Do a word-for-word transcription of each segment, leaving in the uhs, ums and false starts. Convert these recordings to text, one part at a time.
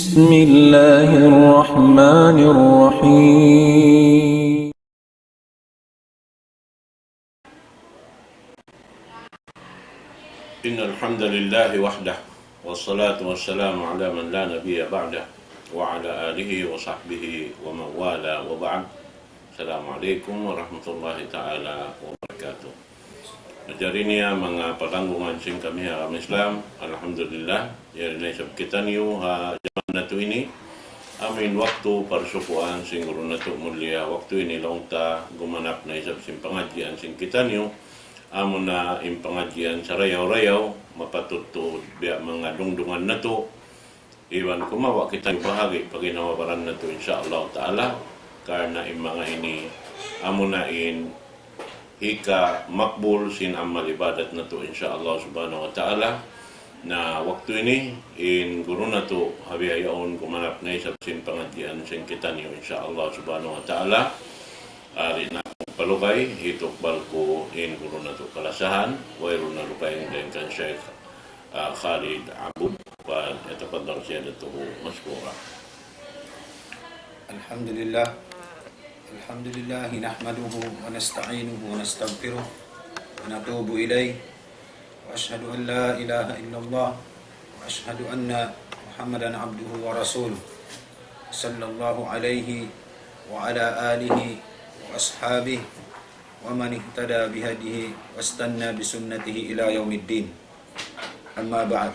بسم الله الرحمن الرحيم. إن الحمد لله وحده، والصلاة والسلام على من لا نبي بعده، وعلى آله وصحبه ومن والاه، وبعد. السلام عليكم ورحمة الله تعالى وبركاته. Jari niya manga palanggungan sin kami ha agama Islam, alhamdulillah, yari na isab kitaniyu ha jaman natu' ini, amu in waktu parsukuan sin guru natu' mulia, waktu ini laung ta gumanap na isab sin pangadjian sin kitaniyu, amu na in pangadjian sarayaw-rayaw, mapatut tuud biya' manga dungdungan natu', iban kumawa' kita bahagi' pa ginhawa-baran natu', insya Allah Ta'ala, karna' in manga ini, amu na in hika makbul sin amal ibadat natu', insya Allah Subhanahu wa Ta'ala. Na waktu ini, in guru natu' ha bihaun gumanap na isab sin pangadjian sin kitaniyu, insya Allah Subhanahu wa Ta'ala. Ari na palugay, hitukbal ku in guru natu' kalasahan, wayruun na lugaing dayn kan Sheikh ah, Khalid Abud, فليتفضل سيادته مشكورا. الحمد لله. الحمد لله نحمده ونستعينه ونستغفره ونتوب إليه. وأشهد أن لا إله إلا الله. وأشهد أن محمدا عبده ورسوله. صلى الله عليه وعلى آله وأصحابه ومن اهتدى بهديه واستنى بسنته إلى يوم الدين. Amma ba'd.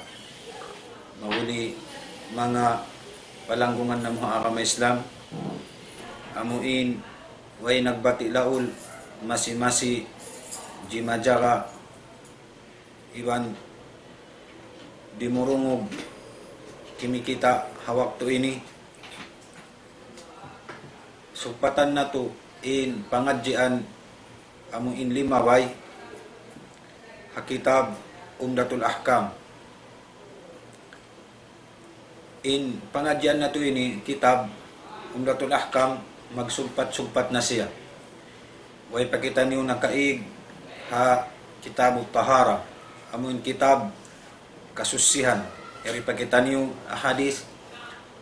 Mahuli manga palanggungan namu' ha agama Islam, amu in way nagbati' laul, masi-masi, jimajaga, iban dimurungug, kimikita' ha waktu ini, sugpatan natu' in pangadjian amu in limabay ha kitab Umdatul Ahkam. In pangadjian natu' ini kitab Umdatul Ahkam, magsugpat-sugpat na siya. Way pa kitaniyu nakaig ha Kitabut Tahara, amu in kitab kasusihan. Yari pa kitaniyu hadis,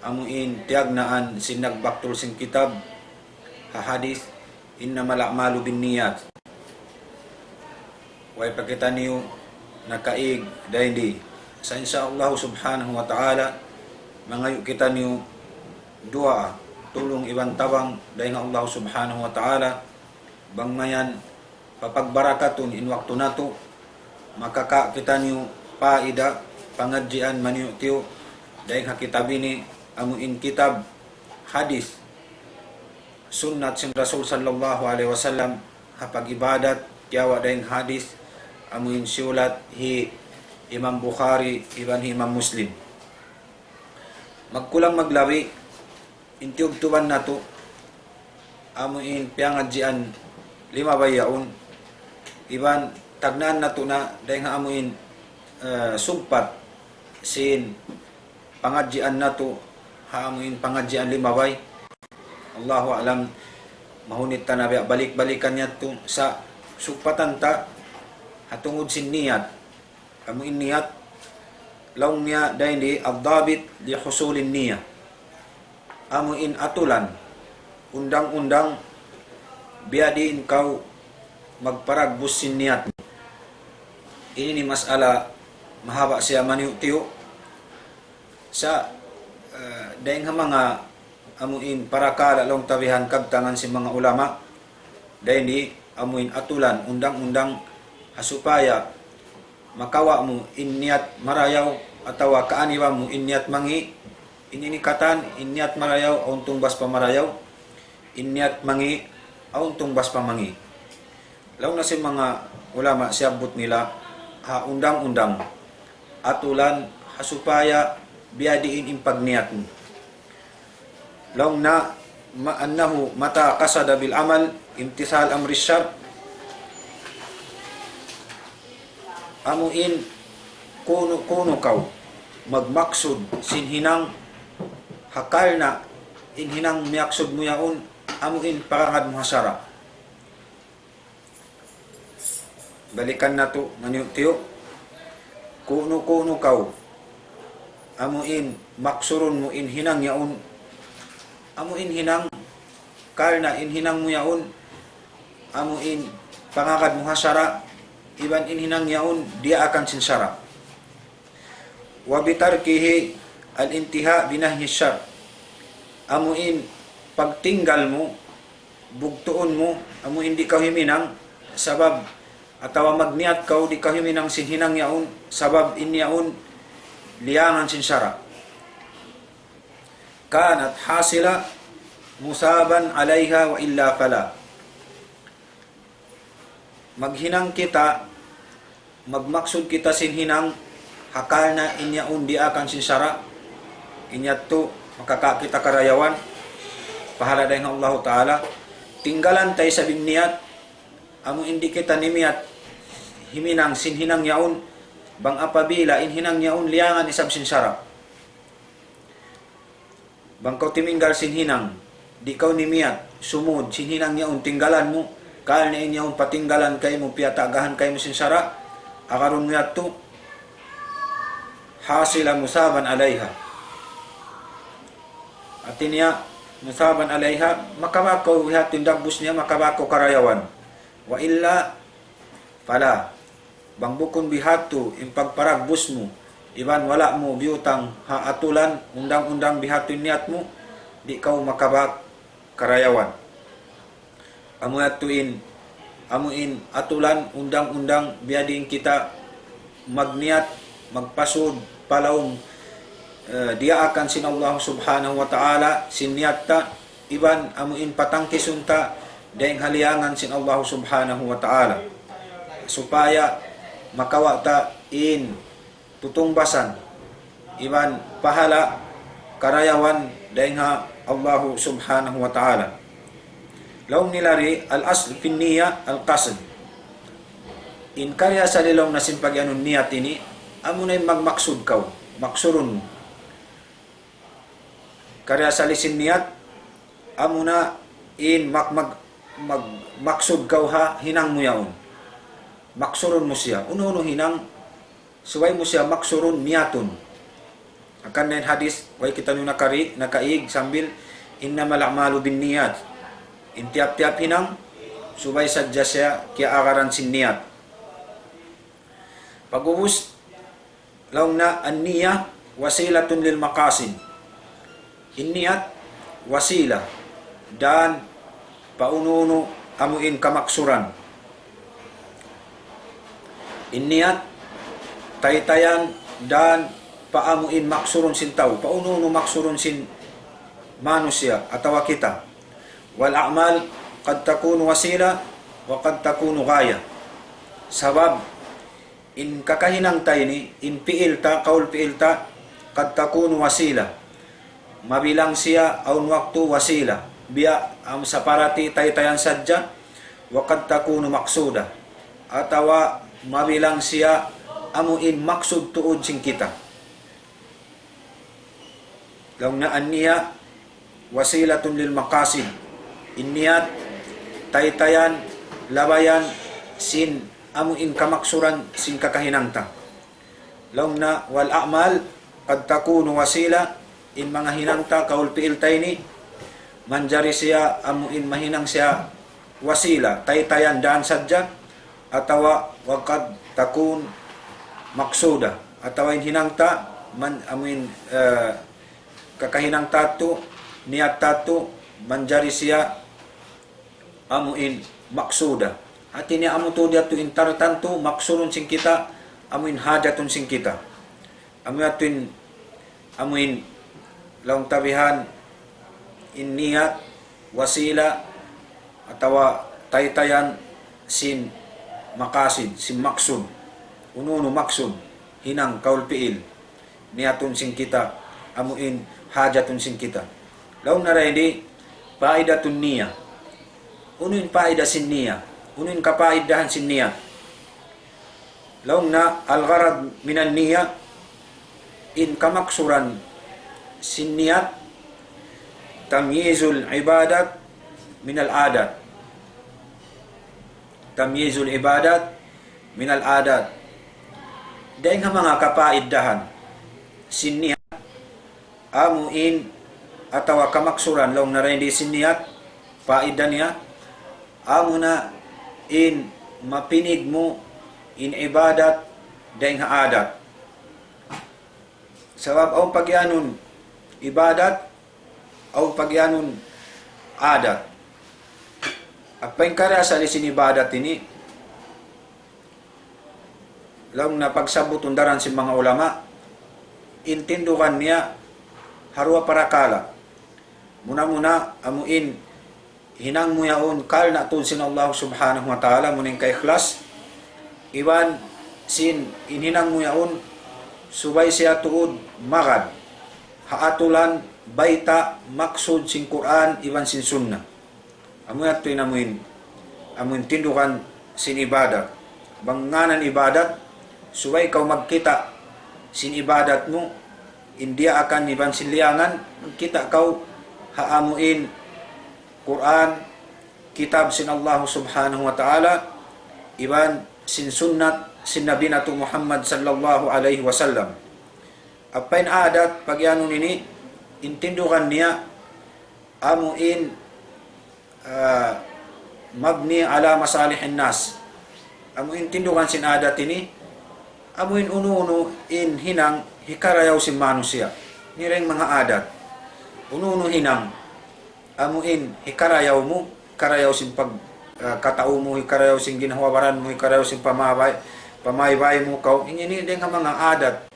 amu in tiyagnaan sin nagbaktul sin kitab ha hadis, إنما الأعمال بالنيات. Way pa kitaniyu nakaig dayn di. Sa' insya Allah Subhanahu wa Ta'ala, mangayu' kitaniyu duwaa, tulung iban tabang dayn ha Allah Subhanahu wa Ta'ala, bang mayan papagbarakatun in waktu natu', makaka' kitaniyu paida, pangadjian maniyu'-tiyu' dayn ha kitab ini, amu in kitab hadis, sunnat sin Rasul sallallahu alayhi wasallam, ha pag-ibadat, kiyawa' dayn hadis, amu in siyulat hi Imam Bukhari, iban hi Imam Muslim. Magkulang maglabi, in tiyubtuban natu', amu in piyangadjian limabay yaun, iban tagnaan natu' na dayn ha amu in, eh, sugpat sin pangadjian natu', ha amu in pangadjian limabay. Allahu a'lam, mahunit ta na biya' balik-balikan yadtu sa' sugpatan ta ha tungud sin niyat. Amu in niyat, laung niya dayn di الضابط لحصول النية. Amu in atulan, undang-undang, biyadiin kaw magparagbus sin niyat. Ini ini mas'ala mahaba' siya maniyu'-tiyu'. Sa', eh, dayn ha manga amu in parakala' laung ta bihan kabtangan sin manga ulama, dayn di amu in atulan, undang-undang, ha supaya makawa' mu in niyat marayaw atawa kaaniban mu in niyat mangi', in ini katan, in niyat marayaw, awn tungbas pa marayaw, in niyat mangi', awn tungbas pa mangi'. Laung na sin manga ulama siyabbut nila ha undang-undang, atulan, ha supaya biyadiin in pagniyat mu. Laung na ma-, أنه متى قصد بالعمل امتثال أمر الشرع. Amu in kunu-kunu kaw magmaksud sin hinang, ha karna' in hinang miyaksud mu yaun, amu in parangad mu ha sara'. Balikan natu' maniyu'-tiyu'. Kunu-kunu kaw, amu in maksurun mu in hinang yaun, amu in hinang, karna' in hinang mu yaun, amu in pangagad mu ha sara', iban in hinang yaun diyaakan sin sara'. وبتركه الانتهاء بنهي الشرع. Amu in pagtinggal mu, bugtuun mu, amu in di' kaw himinang, sabab, atawa magniyat kaw di' kaw himinang sin hinang yaun, sabab in yaun liyangan sin sara'. كانت حاصلة مثابا عليها وإلا فلا. Maghinang kita, magmaksud kita sin hinang, ha karna' in yaun diyaakan sin sara', in yadtu makakawa' kita karayawan, pahala dayn ha Allahu Ta'ala. Tinggalan ta isab in niyat, amu in di' kita nimiyat himinang sin hinang yaun, bang apabila in hinang yaun liyangan isab sin sara'. Bang kaw timinggal sin hinang, di' kaw nimiyat sumud sin hinang yaun tinggalan mu, karna' in yaun patinggalan kaymu, piyatagahan kaymu sin sara', agarun mu yadtu, حاصلة مثابا عليها. Hati niya, مثابا عليها, makabak kaw biha' ha dagbus niya, makabak kaw karayawan. وإلا فلا. Bang bukun biha' tu in pagparagbus mu, iban wala' mu biyutang ha atulan, undang-undang biha' tu in niyat mu, di' kaw makabak karayawan. Amu yadtu in, amu in atulan, undang-undang, biya' diin kita magniyat, magpasud, palaum, eh, diyaakan sin Allah Subhanahu wa Ta'ala, sin niyat ta, iban amu in patangkisun ta, dayn ha liyangan sin Allah Subhanahu wa Ta'ala. Supaya makawa' ta in tutungbasan, iban pahala karayawan dayn ha Allah Subhanahu wa Ta'ala. Laung nila di, الأصل في النية القصد. In karna' asal laung na sin pag-iyanun niyat ini, amu na in magmaksud kaw, maksurun mu. Karna' asal sin niyat, amu na in mak-, mag-, mag-, maksud kaw ha hinang mu yaun. Maksurun mu siya. Unu-unu hinang, subay mu siya maksurun niyatun. Hangkan na in hadis, way kitaniyu nakari, nakaig, sambil, إنما الأعمال بالنيات. In tiyap-tiyap hinang, subay sadja siya kiyaagaran sin niyat. Pag'ubus, laung na النية وسيلة للمقاصد. In niyat, wasila, dān pa unu-unu amu in kamaksuran. In niyat, taytayan, dān pa amu in maksurun sin tau, pa unu-unu maksurun sin manusiya' atawa kita. والأعمال قد تكون وسيلة وقد تكون غاية. Sabab, in kakahinang ta ini, in pi'il ta, kaul pi'il ta, قد تكون وسيلة. Mabilang siya awn waktu wasila. Biya' amu saparati taytayan sadja, وقد تكون مقصودة. Atawa mabilang siya amu in maksud tuud sin kita. Laung na النية وسيلة للمقاصد. In niyat, taytayan, labayan, sin amu in kamaksuran, sin kakahinang ta. Laung na والأعمال قد تكون وسيلة, in manga hinang ta, kaul pi'il ta ini, manjari siya amu in mahinang siya wasila, taytayan dān sadja, atawa وقد تكون مقصودة, atawa in hinang ta, man, amu in, eh, kakahinang ta tu, niyat ta tu, manjari siya amu in maksuda. Hati niya amu tuud yadtu in tartantu maksurun sin kita, amu in hajatun sin kita. Amu yadtu in, amu in laung ta bihan in niyat, wasila, atawa taytayan sin maqasid, sin maksud. Unu-unu maksud, hinang, kaul pi'il, niyatun sin kita, amu in hajatun sin kita. Laung na dayn di, فائدة النية. Unu in paida sin niyat? Unu in kapaidahan sin niyat? Laung na الغرض من النية, in kamaksuran sin niyat, تمييز العبادة من العادات. تمييز العبادة من العادات. Dayn ha manga kapaidahan sin niyat, Amu in atawa kamaksuran laung na dayn di sin niyat, paida niya, amu na in mapinig mu in ibadat dayn ha adat. Sabab awn pagiyanun ibadat, awn pagiyanun adat. Apa in kari asal sin ibadat ini, laung na pagsabbutun daran sin manga ulama, in tindugan niya ha duwa parakala'. Muna-muna, amu in hinang mu yaun karna' tuud sin Allah Subhanahu wa Ta'ala, amu in kaikhlas, iban sin in hinang mu yaun subay siya tuud magad ha aturan, bayta', maksud sin Qur'an iban sin Sunnah. Amu yadtu in amu in, amu in tindugan sin ibadat. Bang ngānan ibadat, subay kaw magkita' sin ibadat mu, in diyaakan iban sin liyangan, magkita' kaw ha amu in Qur'an, kitab sin Allah Subhanahu wa Ta'ala, iban sin sunnat sin Nabi natu' Muhammad sallallahu alayhi wasallam. Apa in adat, pagiyanun ini, in tindugan niya, amu in, ah, مبني على مصالح الناس. Amu in tindugan sin adat ini, amu in unu-unu in hinang hikarayaw sin manusiya'. Ini da in manga adat. Unu-unu hinang, amu in hikarayaw mu, hikarayaw sin pag, ah, katau mu, hikarayaw sin ginhawa-baran mu, hikarayaw sin pamabay-, pamaybay mu kaw. Ini, ini da in manga adat.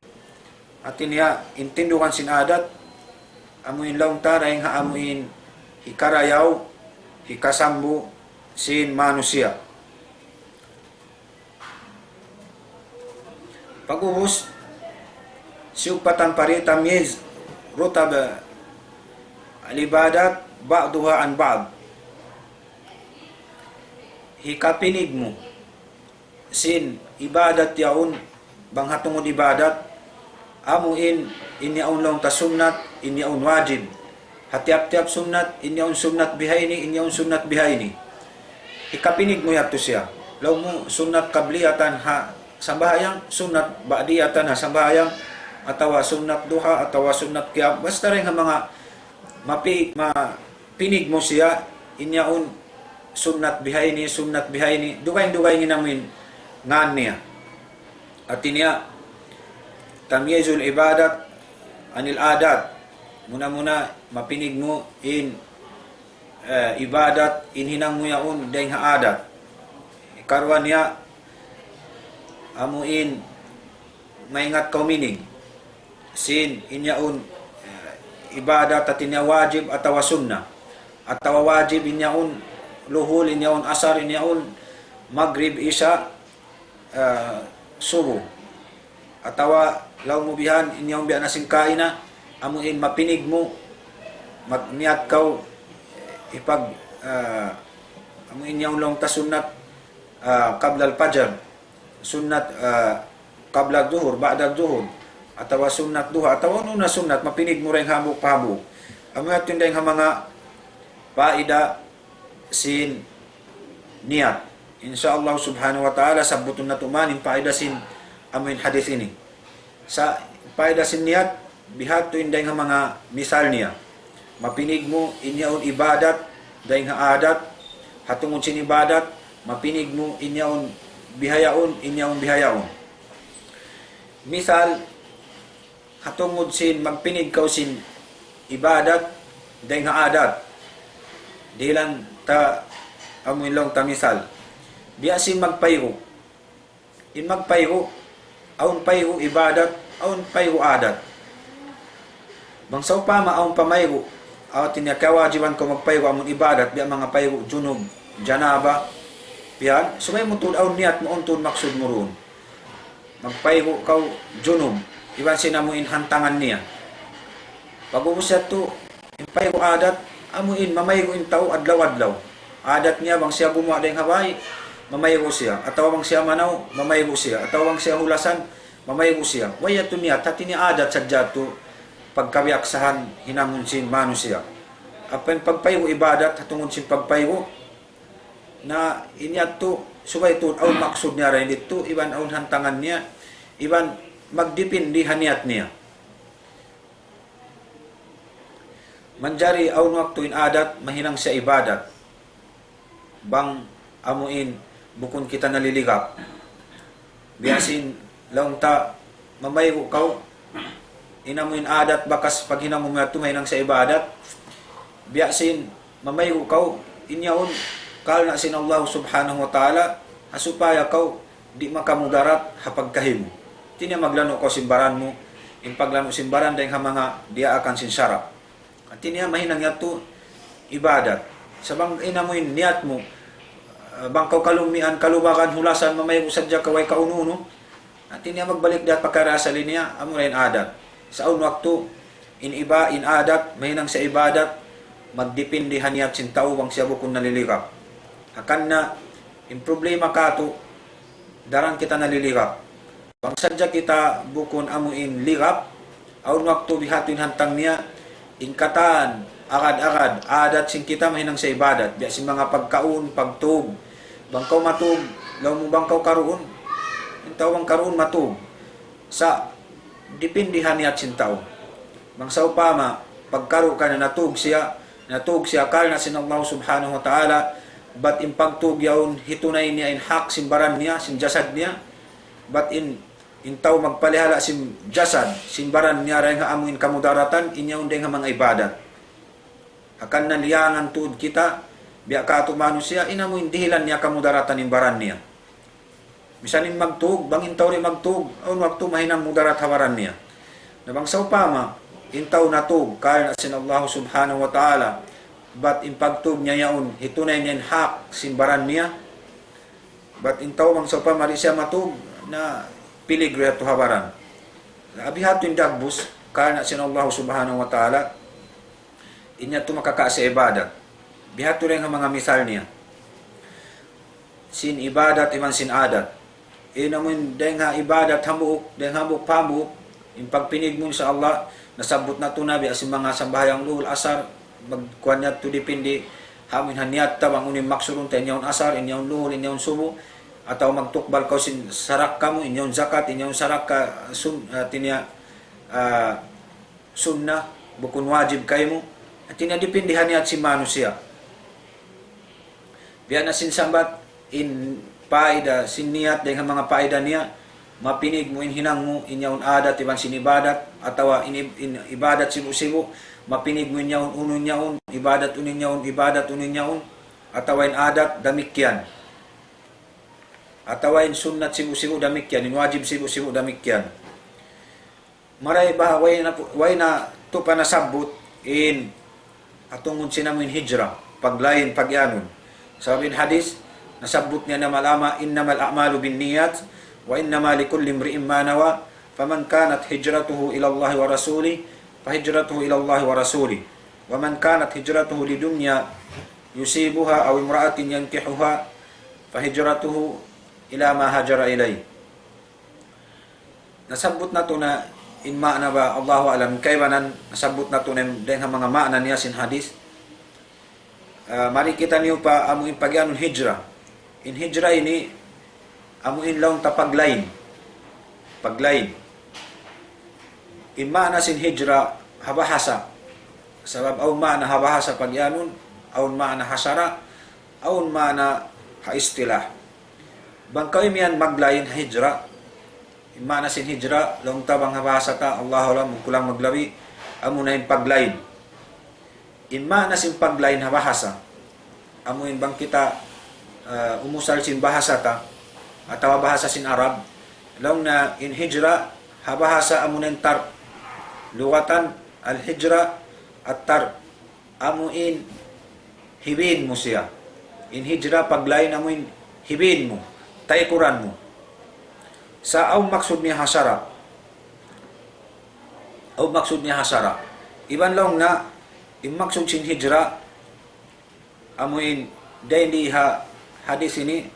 Hati niya, in tindugan sin adat, amu in laung ta dayn ha amu in hikarayaw, hikasambu sin manusiya'. Pag'ubus, siya upatan pa ri تمييز رتب العبادات بعضها عن بعض. Hikapinig mu sin ibadat yaun, bang ha tungud ibadat, amu in, in yaun laung ta sunnat, in yaun wajib. Ha tiyap-tiyap sunnat, in yaun sunnat bihaini, in yaun sunnat bihaini. Hikapinig mu yadtu siya. Laung mu sunnat qabliyatan ha sambahayang, sunnat ba'diyatan ha sambahayang, atawa sunnat duha, atawa sunnat qiyam. Basta dayn ha manga mapi-, mapinig mu siya, in yaun sunnat bihaini, sunnat bihaini, dugaing-dugaing in amu in ngan niya. Hati niya, تمييز العبادات عن العادات. Muna-muna, mapinig mu in, eh, ibadat, in hinang mu yaun, dayn ha adat. Hikaruwa niya, amu in, maingat kaw minig sin in yaun, eh, ibadat hati niya wajib atawa sunnat. Atawa wajib in yaun luhul, in yaun asar, in yaun magrib, isya, eh, subuh. Atawa laung mu bihan, in yaun biya' na sin kaina, amu in mapinig mu, magniyat kaw, eh, hipag, eh, amu in yaun laung ta sunnat, eh, قبل الفجر. Sunnat, ah, قبل الظهر, بعد الظهر, atawa sunnat duha, atawa unu na sunnat, mapinig mu dayn hambuuk pa hambuuk. Amu yadtu in dayn ha manga paida sin niyat. Insya Allah subhanahu wa ta'ala, sabbutun natu' man in paida sin amu in hadith ini. Sa' paida sin niyat, bihadtu in dayn ha manga misal niya. Mapinig mu in yaun ibadat dayn ha adat, ha tungud sin ibadat, mapinig mu in yaun bihayaun, in yaun bihayaun. Misal, ha tungud sin magpinig kaw sin ibadat dayn ha adat. Dihilan ta amu in laung ta misal. Biya' sin magpaygu'. In magpaygu', awn paygu' ibadat, awn paygu' adat. Bang sawpama awn pamaygu', aw hati niya kawajiban kaw magpaygu' amun ibadat, biya' manga paygu' junub, janaba, yan, subay mu tuud awn niyat mu, awn tuud maksud mu duun. Magpaygu' kaw junub, iban sin amu in hantangan niya. Pag'ubus yadtu, in paygu' adat, amu in mamaygu' in tau adlaw-adlaw. Adat niya bang siya gumuwa' dayn ha bay, mamaygu' siya. Atawa bang siya manaw, mamaygu' siya. Atawa bang siya hulasan, mamaygu' siya. Way yadtu niyat, hati niya adat sadja yadtu pagkabiyaksahan hinangun sin manusiya'. Ampa in pagpaygu' ibadat, ha tungud sin pagpaygu', na in yadtu, subay tuud awn maksud niya dayn didtu, iban awn hantangan niya, iban magdipindi ha niyat niya. Manjari awn waktu in adat mahinang siya ibadat. Bang amu in bukun kita naliligap. Biya' sin laung ta mamaygu' kaw, in amu in adat bakas paghinang mu yadtu mahinang siya ibadat. Biya' sin mamaygu' kaw, in yaun karna' sin Allah Subhanahu wa Ta'ala, ha supaya kaw di' makamudarat ha pagkahi mu. Hati niya maglanu' kaw sin baran mu, in paglanu' sin baran dayng ha manga diyaakan sin sara'. Hati niya mahinang yadtu ibadat. Sa' bang in amu in niyat mu, ah, bang kaw kalummian, kalubagan, hulasan, mamaygu' sadja kaw way kaunu-unu, hati niya magbalik da ha pagkari asal niya, amu ra in adat. Sa' awn waktu, in iba, in adat, mahinang siya ibadat, magdipindi ha niyat sin tau bang siya bukun naliligap. Hangkan na, in problema katu', daran kita naliligap. Bang sadja kita bukun amu in ligap, awn waktu biha' tuud in hantang niya, in katan, agad-agad, adat sin kita mahinang siya ibadat. Biya' sin manga pagkaun, pagtug. Bang kaw matug, laung mu bang kaw karuun, in tau bang karuun matug. Sa', dipindi ha niyat sin tau. Bang sawpama, pagkaru' kaniya natug siya, natug siya karna' sin Allah Subhanahu wa Ta'ala, bat in pagtug yaun hitunay niya in hak sin baran niya, sin jasad niya, bat in, in tau magpalihala' sin jasad, sin baran niya dayng ha amu in kamudaratan, in yaun dayng ha manga ibadat. Hangkan na liyangan tuud kita, biya' katu' manusiya', in amu in dihilan niya kamudaratan in baran niya. Misan in magtug, bang in tau di' magtug, awn waktu mahinang mudarat ha baran niya. Na bang sawpama, in tau natug, karna' sin Allah Subhanahu wa Ta'ala, bat in pagtug niya yaun, hitunay niya in hak sin baran niya, bat in tau bang sawpama di' siya matug, na piligru yadtu ha baran. Na biha' tuud in dagbus, karna' sin Allah Subhanahu wa Ta'ala, in yadtu makakawa' siya ibadat. Biha' tuud dayng ha manga misal niya. Sin ibadat iban sin adat. In amu in dayng ha ibadat hambuuk, dayng hambuuk pa hambuuk, in pagpinig mu, insya Allah, nasabbut natu' na biya' sin manga sambahayang luhul asar, magkuwan yadtu dipindi, ha amu in ha niyat ta bang unu in maksud ta, in yaun asar, in yaun luhul, in yaun subu, atawa magtukbal kaw sin sarakka mu, in yaun zakat, in yaun sarakka sun-, ah, hati niya, ah, sunnah, bukun wajib kaymu. Hati niya dipindi ha niyat sin manusiya'. Biya' na sin sambat, in paida, sin niyat, dayng ha manga paida niya, mapinig mu in hinang mu, in yaun adat, iban sin ibadat, atawa in ib-, in ibadat sibu'-sibu', mapinig mu in yaun unu in yaun, ibadat unu in yaun, ibadat unu in yaun, atawa in adat, damikkiyan. Atawa in sunnat sibu'-sibu' damikkiyan, in wajib sibu'-sibu' damikkiyan. Marayaw ba, way na, way na tuud pa nasabbut in, ha tungud sin amu in hijra, paglain, pag-iyanun. Sabab in hadis, nasabbut niya na malama, إنما الأعمال بالنيات، وإنما لكل امرئ ما نوى، فمن كانت هجرته إلى الله ورسوله، فهجرته إلى الله ورسوله، ومن كانت هجرته لدنيا يصيبها أو امرأة ينكحها، فهجرته إلى ما هاجر إليه. Nasabbut natu' na in maana ba, Allahu a'lam, kaibanan nasabbut natu' na in dayng ha manga maana niya sin hadis. Ah, mari kitaniyu pa amu in pag-iyanun hijra. In hijra ini, amu in laung ta paglain. Paglain. In maana sin hijra ha bahasa. Sabab awn maana ha bahasa pag-iyanun, awn maana ha sara', awn maana ha istilah. Bang kaw imiyan maglain ha hijra, in maana sin hijra, laung ta bang ha bahasa ta, Allahu a'lam, kulang maglabi, amu na in paglain. In maana sin paglain ha bahasa, amu in bang kita, ah, umusal sin bahasa ta, atawa bahasa sin Arab, laung na in hijra, ha bahasa amu na in tark. Lugatan, al-hijra, at-tark. Amu in hibin mu siya. In hijra paglain amu in hibin mu, taykuran mu. Sa' awn maksud niya ha sara'. Awn maksud niya ha sara'. Iban laung na, in maksud sin hijra, amu in dayn di ha hadis ini,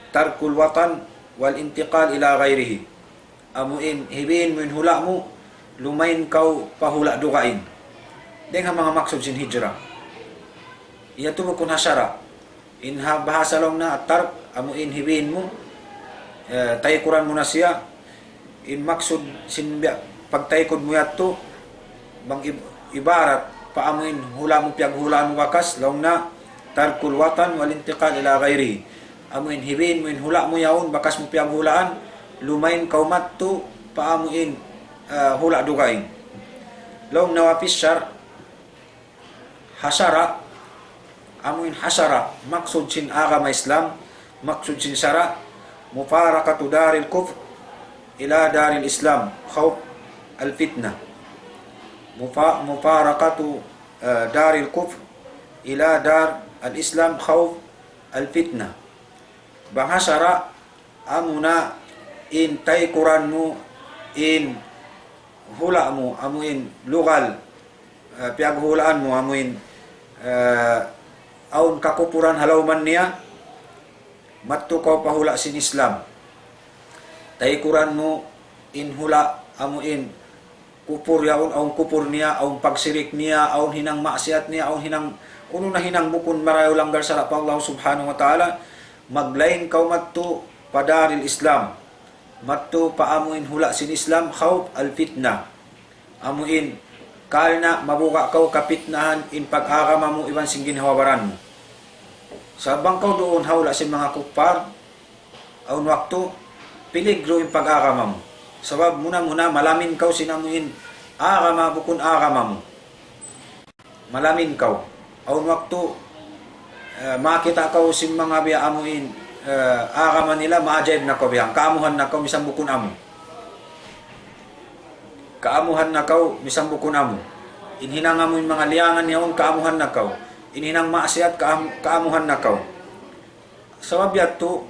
ترك الوطن والانتقال إلى غيره. Amu in hibin mu in hula' mu, lumain kaw pa hula' dugaing. Dayn ha manga maksud sin hijra. Yadtu bukun ha sara'. In ha bahasa laung na at-tark, amu in hibin mu, eh, taykuran mu na siya. In maksud sin biya' pagtaykud mu yadtu, bang ib-, ibarat, pa amuin hula' mu piyaghulaan mu bakas, laung niya, ترك الوطن والانتقال إلى غيره. Amuin hibiin mu in hula' mu yaun, bakas mu piyaghulaan, lumain kaw madtu pa amuin, ah, hula' dugaing. Laung niya, وفي الشرع, ha sara', amuin ha sara', maksud sin agama Islam, maksud sin sara', مفارقة دار الكفر إلى دار الإسلام خوف الفتنة. مفا-، مفارقة, eh, دار الكفر إلى دار الإسلام خوف الفتنة. Bang ha sara', amuna in taykuran mu in hula' mu, amuin lugal, eh, piyaghulaan mu, amuin, eh, awn kakupuran ha lawman niya, madtu kaw pa hula' sin Islam. Taykuran mu in hula', amuin kupur yaun, awn kupur niya, awn pagsirik niya, awn hinang maksiat niya, awn hinang, unu na hinang bukun marayaw langgal sara' pa Allah Subhanahu wa Ta'ala, maglain kaw madtu pa Daril Islam, madtu pa amuin hula' sin Islam, خوف الفتنة. Amuin, karna' mabuga' kaw kapitnahan in pag-agama mu iban sin ginhawa-baran mu. Sa' bang kaw duun ha hula' sin manga kuppar, awn waktu, piligru in pag-agama mu. Sabab muna-muna malamin kaw sin amuin agama bukun agama mu. Malamin kaw. Awn waktu, eh, makakita' kaw sin manga biya' amuin, eh, agama nila, maajaib na kaw biya'. Kaamuhan na kaw, misan bukun amu. Kaamuhan na kaw, misan bukun amu. In hinang amuin manga liyangan yaun, kaamuhan na kaw. In hinang maksiat, kaam-, kaamuhan na kaw. Sabab yadtu,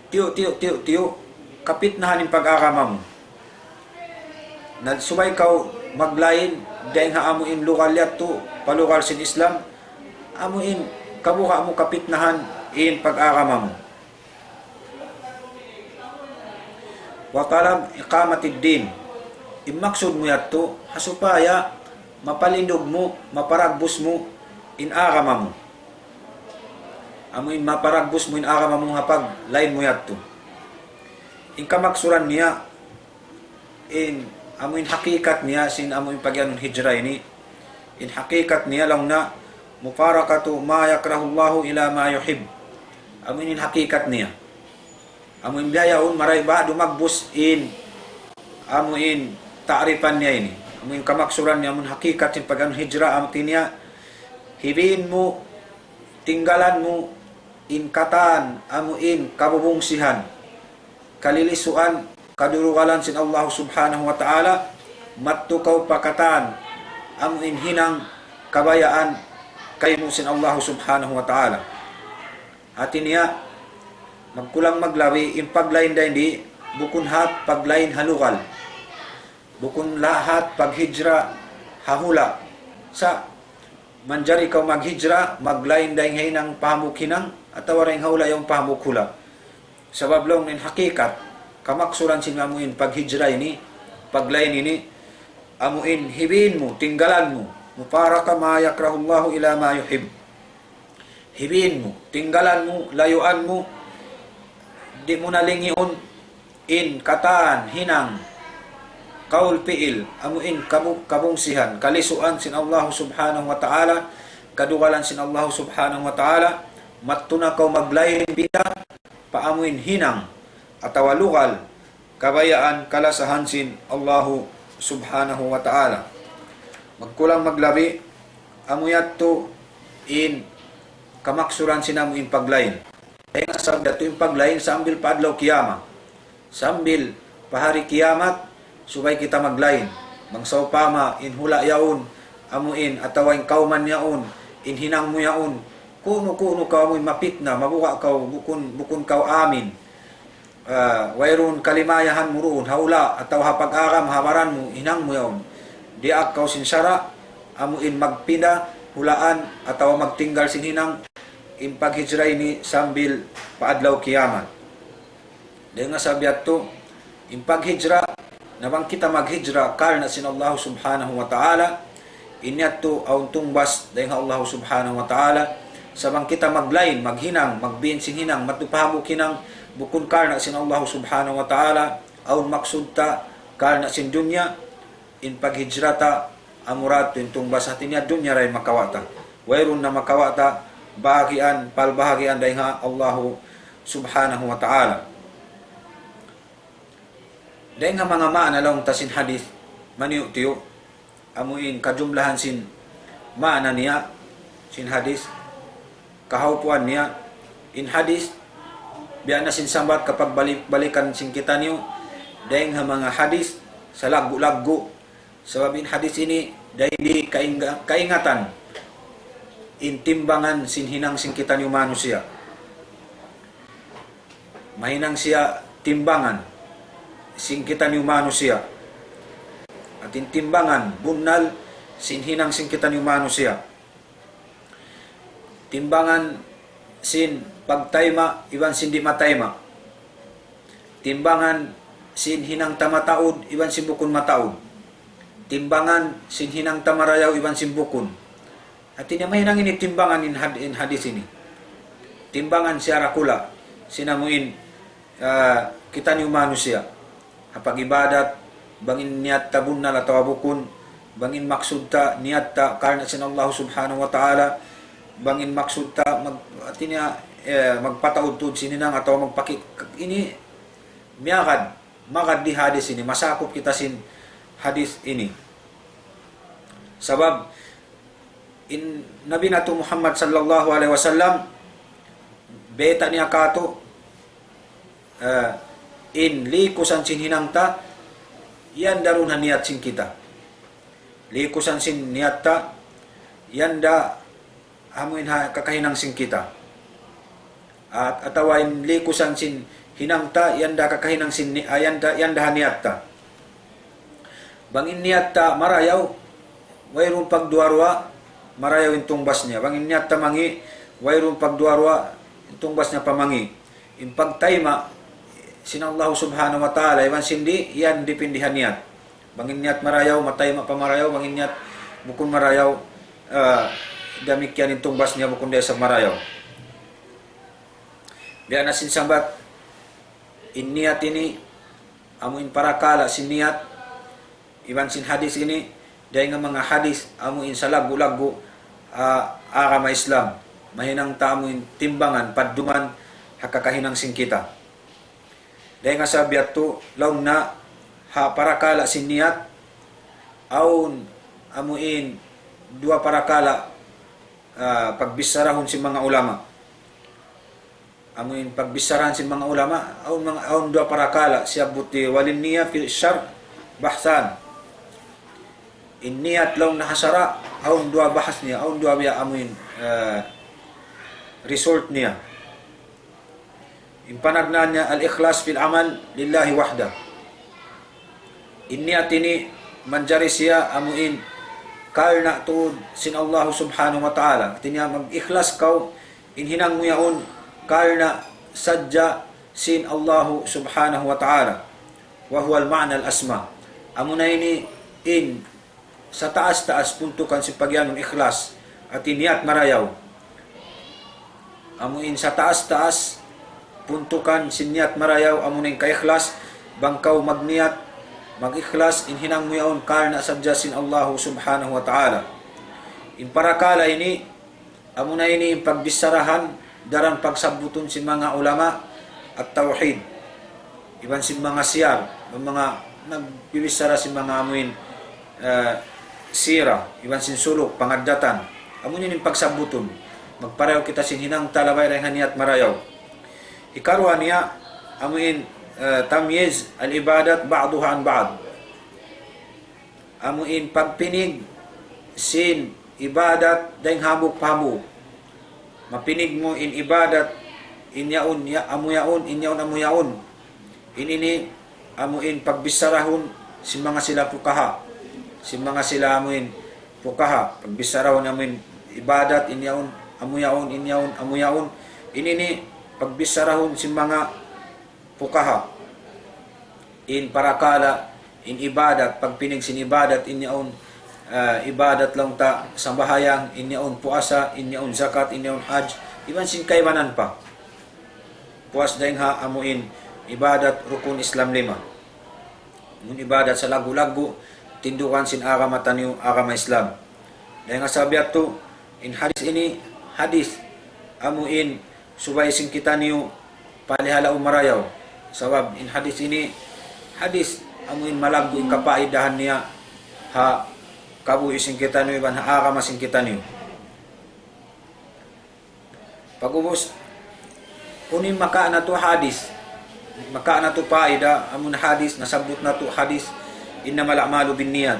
tiyu', tiyu', tiyu', tiyu', kapitnahan in pag-agama mu. Na subay kaw maglain, dayn ha amuin lugal yadtu, pa lugal sin Islam, amuin kabuga' mu kapitnahan in pag-agama mu. وطلب إقامة الدين. In maksud mu yadtu, ha supaya mapalindug mu, maparagbus mu in agama mu. Amuin maparagbus mu in agama mu ha paglain mu yadtu. In kamaksuran niya, in amuin hakikat niya, sin amuin pagiyanun hijra ini, in hakikat niya laung niya, مفارقة ما يكره الله إلى ما يحب. Amuin in hakikat niya. Amuin biya' yaun maray ba dumagbus in amuin ta'rifan niya ini. Amuin kamaksuran niya, amuin hakikat sin pag-anu hijra, amuin niya, hibiin mu, tinggalan mu, in katan, amuin kabubungsihan, kalilisuan, kadugalan sin Allah Subhanahu wa Ta'ala, madtu kaw pa katan, amuin hinang kabayaan kaymu sin Allah Subhanahu wa Ta'ala. Hati niya, magkulang maglabi, in paglain dayn di, bukun hat paglain ha lugal. Bukun lahat paghijra ha hula'. Sa' manjari kaw maghijra, maglain dayn ha hinang pa hambuuk hinang, atawa dayn ha hula' yaun pa hambuuk hula'. Sabab laung in hakikat, kamaksuran sin amuin paghijra ini, paglain ini, amuin hibiin mu, tinggalan mu, مفارقة ما يكره الله إلى ما يحب. Hibiin mu, tinggalan mu, layuan mu, di' mu na lingiun, in katan, hinang, kaul, pi'il, amuin kabu-, kabungsihan, kalisuan sin Allah Subhanahu wa Ta'ala, kadugalan sin Allah Subhanahu wa Ta'ala, madtu na kaw maglain bida, pa amuin hinang, atawa lugal, kabayaan, kalasahan sin Allahu Subhanahu wa Ta'ala. Magkulang maglabi, amu yadtu in kamaksuran sin amuin paglain. Dayn ha sabab yadtu in paglain sambil pa adlaw kiyamat. Sambil pa hari kiyamat, subay kita maglain. Bang sawpama, in hula' yaun, amuin, atawa in kawman yaun, in hinang mu yaun, kunu-kunu kaw amuin mapitna, mabuga' kaw, bukun, bukun kaw amin. Ah, wayruun kalimayahan mu duun, ha hula', atawa ha pag-agama, ha baran mu, hinang mu yaun. Diyaak kaw sin sara', amuin magpinda, hulaan, atawa magtinggal sin hinang, in paghijra ini sambil pa adlaw kiyamat. Dayn ha sabab yadtu, in paghijra, na bang kita maghijra, karna' sin Allah Subhanahu wa Ta'ala, in yadtu awn tungbas dayn ha Allah Subhanahu wa Ta'ala, sa' bang kita maglain, maghinang, magbiin sin hinang, madtu pa hambuuk hinang, bukun karna' sin Allah Subhanahu wa Ta'ala, awn maksud ta, karna' sin dunya, in paghijra ta, amura tuud in tungbas, hati niya dunya da in makawa' ta. Wayruun na makawa' ta bahagian, palbahagian dayn ha Allahu Subhanahu wa Ta'ala. Dayn ha manga maana laung ta sin hadith, maniyu-tiyu, amu in kajumlahan sin maana niya, sin hadith, kahaupuan niya, in hadith, biya' na sin sambat kapagbalik-balikan sin kitaniyu, dayn ha manga hadith, salaggu'-laggu', sabab in hadith ini, dayn di kaingga-, kaingatan, in timbangan sin hinang sin kitaniyu manusiya'. Mahinang siya timbangan sin kitaniyu manusiya'. Hati in timbangan bunnal sin hinang sin kitaniyu manusiya'. Timbangan sin pagtayma' iban sin di' matayma'. Timbangan sin hinang ta mataud iban sin bukun mataud. Timbangan sin hinang ta marayaw iban sin bukun. Hati niya mahinang ini timbangan in had-, in hadith ini. Timbangan siya dakula', sin amu in, ah, kitaniyu manusiya'. Ha pag-ibadat, bang in niyat ta bunnal atawa bukun, bang in maksud ta, niyat ta karna' sin Allah Subhanahu wa Ta'ala, bang in maksud ta mag-, hati niya, eh, magpataud-taud sin hinang atawa magpaki-, ini, miyagad, magad di hadith ini, masakup kita sin hadith ini. Sabab, in Nabi natu' Muhammad sallallahu alayhi wasallam, bayta' niya katu', eh, in likusan sin hinang ta, yan da duun ha niyat sin kita. Likusan sin niyat ta, yan da amu in ha kakahinang sin kita. At, atawa in likusan sin hinang ta, yan da kakahinang sin ni-, ah, yan da, yan da ha niyat ta. Bang in niyat ta marayaw, wayruun pagduwa-ruwa, marayaw in tungbas niya. Bang in niyat ta mangi', wayruun pagduwa-ruwa, in tungbas niya pa mangi'. In pagtayma', sin Allah Subhanahu wa Ta'ala, iban sin di', yan dipindi ha niyat. Bang in niyat marayaw, matayma' pa marayaw, bang in niyat bukun marayaw, ah, damikkiyan in tungbas niya bukun da isab marayaw. Biya' na sin sambat, in niyat ini, amu in parakala' sin niyat, iban sin hadith ini, dayn ha manga hadith, amu in salaggu'-laggu', ah, agama Islam. Mahinang ta amu in timbangan, padduman, ha kakahinang sin kita. Dayn ha sabab yadtu, laung na ha parakala' sin niyat, awn amu in duwa parakala', ah, pagbichara sin manga ulama. Amu in pagbichara sin manga ulama, awn manga, awn duwa parakala', siyabbut di وللنية في الشرع بحثان. In niyat laung na ha sara', awn duwa bahas niya, awn duwa biya' amu in, ah, result niya. In panagnaan niya الإخلاص في العمل لله وحده. In niyat ini manjari siya amu in karna' tuud sin Allah Subhanahu wa Ta'ala. Hati niya mag-ikhlas kaw in hinang mu yaun karna' sadja sin Allah Subhanahu wa Ta'ala. وهو المعنى الأسمى. Amu na ini in sataas-taas puntukan sin pagiyanun ikhlas, hati niyat marayaw. Amu in sataas-taas puntukan sin niyat marayaw, amu na in kaikhlas, bang kaw magniyat, mag-ikhlas, in hinang mu yaun karna' sadja sin Allah Subhanahu wa Ta'ala. In parakala' ini, amu na ini in pagbicharahan daran pagsabbutun sin manga ulama at-tawhid. Iban sin manga siyar, manga nagbibichara sin manga amu in, eh, sira, iban sin suluk, pangaddatan. Amu ini in pagsabbutun. Magparayaw kita sin hinang ta labay dayn ha niyat marayaw. Hikaruwa niya, amu in, eh, تمييز العبادات بعضها عن بعض. Amu in pagpinig sin ibadat dayn hambuuk pa hambuuk. Mapinig mu in ibadat, in yaun, ya, amu yaun, in yaun, amu yaun. In ini, amu in pagbichara sin manga sila fuqaha. Sin manga sila amu in fuqaha. Pagbichara amu in ibadat, in yaun, amu yaun, in yaun, amu yaun. In ini, pagbichara sin manga fuqaha. In parakala', in ibadat, pagpinig sin ibadat, in yaun, eh, ibadat laung ta sambahayang, in yaun puasa, in yaun zakat, in yaun hajj, iban sin kaibanan pa. Puas dayn ha amu in ibadat rukun Islam lima. Amu in ibadat salaggu'-laggu', tindugan sin agama taniyu, agama Islam. Dayn ha sabab yadtu, in hadith ini, hadith amu in subay sin kitaniyu palihalaaun marayaw. Sabab in hadith ini, hadith amu in malaggu' in kapaidahan niya ha kabuhi' sin kitaniyu iban ha agama sin kitaniyu. Pag'ubus, unu in makawa' natu' hadith. Makawa' natu' paida, amun hadith, nasabbut natu' hadith, إنما الأعمال بالنيات.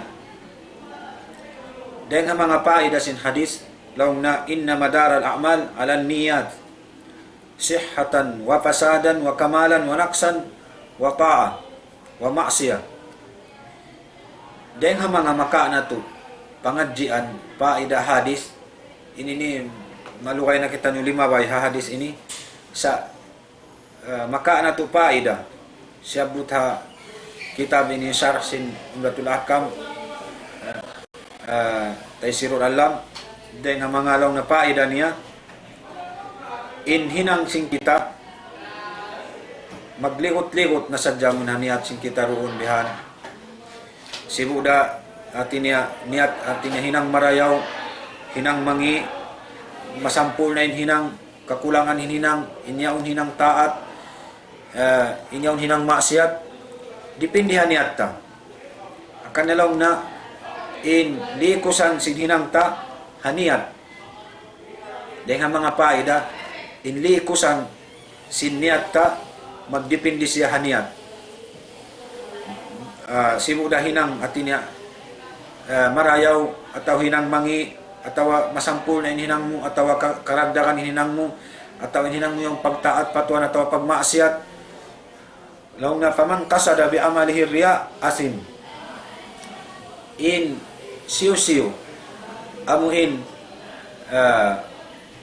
Dayn ha manga paida sin hadith, laung niya إن مدار الأعمال على النيات صحة وفسادا وكمالا ونقصا وطاعة ومعصية. Dayn ha manga makawa' natu' pangadjian, paida hadith, ini ini malugay na kitaniyu limabay ha hadith ini, sa' eh, makawa' natu' paida. Siyabbut ha kitab ini, Sharh sin Umdatul Ahkam, eh, eh, Taysirul Allam, dayn ha manga laung niya paida niya, in hinang sin kita, magligut-ligut na sadja amun ha niyat sin kita duun bihan. Sibu' da, hati niya, niyat, hati niya hinang marayaw, hinang mangi', masampurna' in hinang, kakulangan in hinang, in yaun hinang taat, eh, in yaun hinang maksiyat, dipindi ha niyat ta. Hangkan na laung niya, in likusan sin hinang ta, ha niyat. Dayn ha manga paida, in likusan sin niyat ta, magdipindi siya ha niyat. Ah, sibu' da hinang, hati niya, ah, marayaw, atawa hinang mangi', atawa masampurna' in hinang mu, atawa ka-, karagdagan in hinang mu, atawa in hinang mu yan pagtaat pa Tuhan, atawa pagmaksiyat. Laung niya, فمن قصد بعمله الرياء أثم. In hisiyu-siyu, amu in, ah,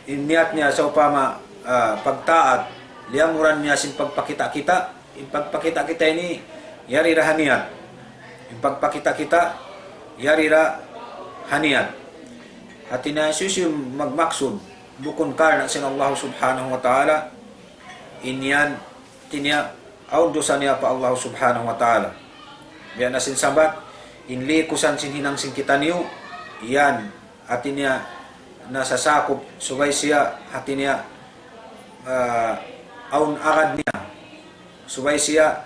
in niyat niya sawpama, ah, pagtaat, liyamuran niya sin pagpakita'-kita', in pagpakita'-kita' ini, yari da ha niyat. In pagpakita'-kita', yari da ha niyat. Hati niya hisiyu-siyu magmaksud, bukun karna' sin Allah Subhanahu wa Ta'ala, in yan, hati niya, awn dusa niya pa Allah Subhanahu wa Ta'ala. Biya' na sin sabat, in likusan sin hinang sin kitaniyu, yan, hati niya, nasasakup, subay siya, hati niya, ah, awn agad niya, subay siya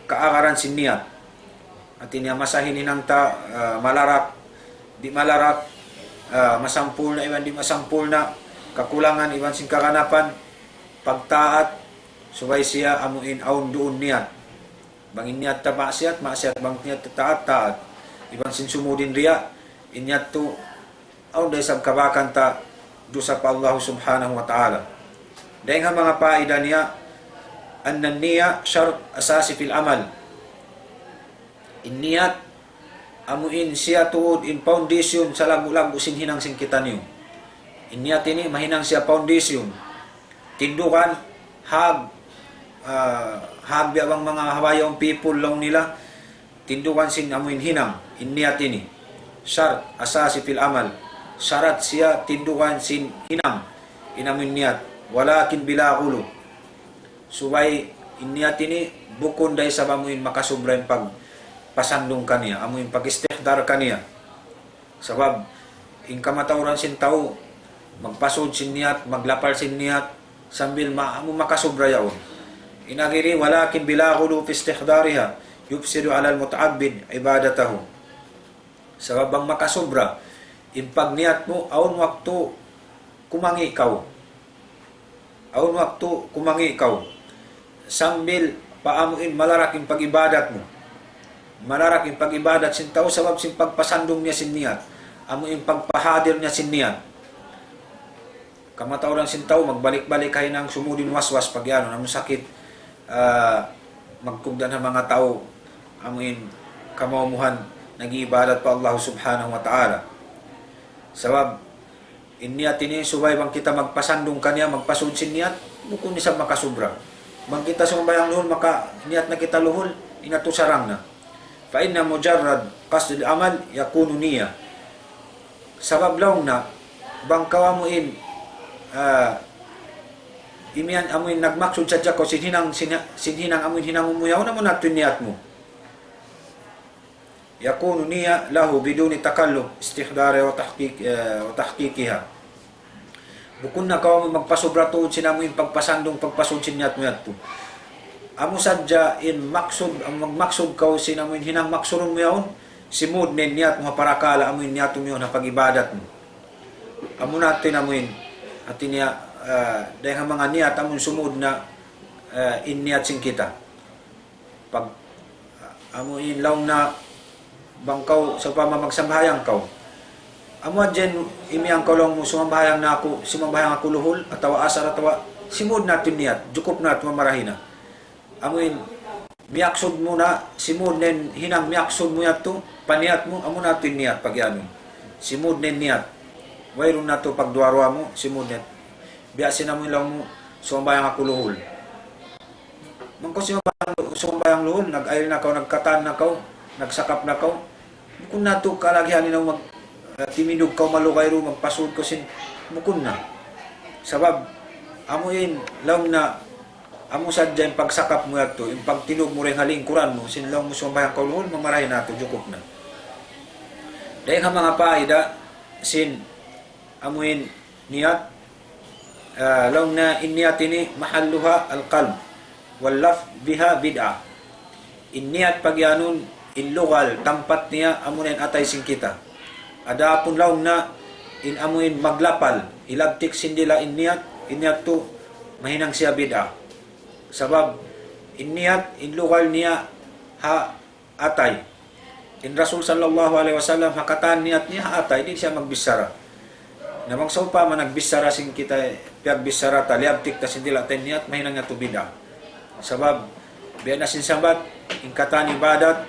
kaagaran sin niyat. Hati niya masa in hinang ta, ah, malarak, di' malarak, ah, masampurna' iban di' masampurna', kakulangan iban sin kaganapan, pagtaat, subay siya amu in awn duun niyat. Bang in niyat ta maksiyat, maksiyat, bang niyat ta taat, taat. Iban sin sumud in riya', in niyat tu awn da isab kabakan ta dusa pa Allah Subhanahu wa Ta'ala. Dayn ha manga paida niya, أن النية شرط أساسي في العمل. In niyat, amu in siya tuud in foundation salaggu'-laggu' sin hinang sin kitaniyu. In niyat ini mahinang siya foundation. Tindugan, hag, ah, hag biya' bang manga Hawaiian people laung nila, tindugan sin amu in hinang, in niyat ini. شرط أساسي في العمل. Sarat siya tindugan sin hinang, in amu in niyat. ولكن بلا غلو. Subay in niyat ini bukun da isab amu in makasubra in pagpasandung kaniya, amu in pag-istihdar kaniya. Sabab, in kamatauran sin tau, magpasud sin niyat, maglapal sin niyat, sambil ma-, amu makasubra yaun. In agi ini, ولكن بلا غلو في استحضارها يفسد على المتعبد عبادته. Sabab bang makasubra, in pagniyat mu, awn waktu kumangi' kaw. Awn waktu kumangi' kaw. Sambil pa amu in malarak in pag-ibadat mu. Malarak in pag-ibadat sin tau sabab sin pagpasandung niya sin niyat. Amu in pagpahadir niya sin niyat. Kamatauran sin tau, magbalik-balik ha hinang sumud in waswas pag-iyanun, amu sakit, ah, magkugdan ha manga tau, amu in kamaumuhan, nag-iibadat pa Allah Subhanahu wa Ta'ala. Sabab, in niyat ini subay bang kita magpasandung kaniya, magpasud sin niyat, bukun isab makasubra. Bang kita sumambahayang luhul, maka niyat na kita luhul, in yadtu sarang na. فإن مجرد قصد العمل يكون نية. Sabab laung niya, bang kaw amu in, ah, imiyan amu in nagmaksud sadja kaw sin hinang, sin, sin hinang amu in hinang mu yaun, amu na tuud in niyat mu. يكون نية له بدون تكلف استحضارها وتحقيق، eh, وتحقيقها. Bukun na kaw magpasubra tuud sin amu in pagpasandung, pagpasud sin niyat mu yadtu. Amu sadja in maksud, amu magmaksud kaw sin amu in hinang maksurun mu yaun, simud na in niyat mu ha parakala', amu in niyat mu yaun ha pag-ibadat mu. Amu na tuud in amu in, hati niya, ah, dayng ha manga niyat amu in sumud na, ah, in niyat sin kita. Pag, amu in laung na bang kaw, sawpama magsambahayang kaw. Amu hadja in imiyan kaw laung mu, sumambahayang na aku, sumambahayang aku luhul, atawa asar, atawa simud na tuud in niyat, jukup na tuud, mamarahi na. Amu in, miyaksud mu na, simud na in hinang miyaksud mu yadtu, pa niyat mu, amu na tuud in niyat, pag-iyanun. Simud na in niyat. Wayruun na tuud pagduwa-ruwa mu, simud na in. Biya' sin amu in laung mu, sumambahayang aku luhul. Bang kaw sumambahayang, sumambahayang luhul, nag-ayil na kaw, nagkatan na kaw, nagsakap na kaw. Bukun na tuud kalagihan in mag, eh, timindug kaw malugay duun, magpasud kaw sin, bukun na. Sabab, amu in, laung na, amu sadja in pagsakap mu yadtu, in pagtindug mu dayng ha lingkuran mu, sin laung mu sumambahayang kaw luhul, mamarahi na tuud, jukup na. Dayng ha manga paida, sin, amu in niyat, ah, laung na in niyat ini محلها القلب واللفظ بها بدعة. In niyat pag-iyanun, in lugal, tampat niya, amu na in atay sin kita. Adapun laung na, in amu in maglapal, hilabtik sin dila' in niyat, in niyat tu mahinang siya bid'ah. Sabab, in niyat, in lugal niya ha atay. In Rasul sallallahu alayhi wasallam, ha katan niyat niya ha atay, di' siya magbichara. Na bang sawpama nagbichara sin kita, piyagbichara ta, liyabtik ta sin dila' ta in niyat, mahinang yadtu bid'ah. Sabab, biya' na sin sabat, in katan ibadat,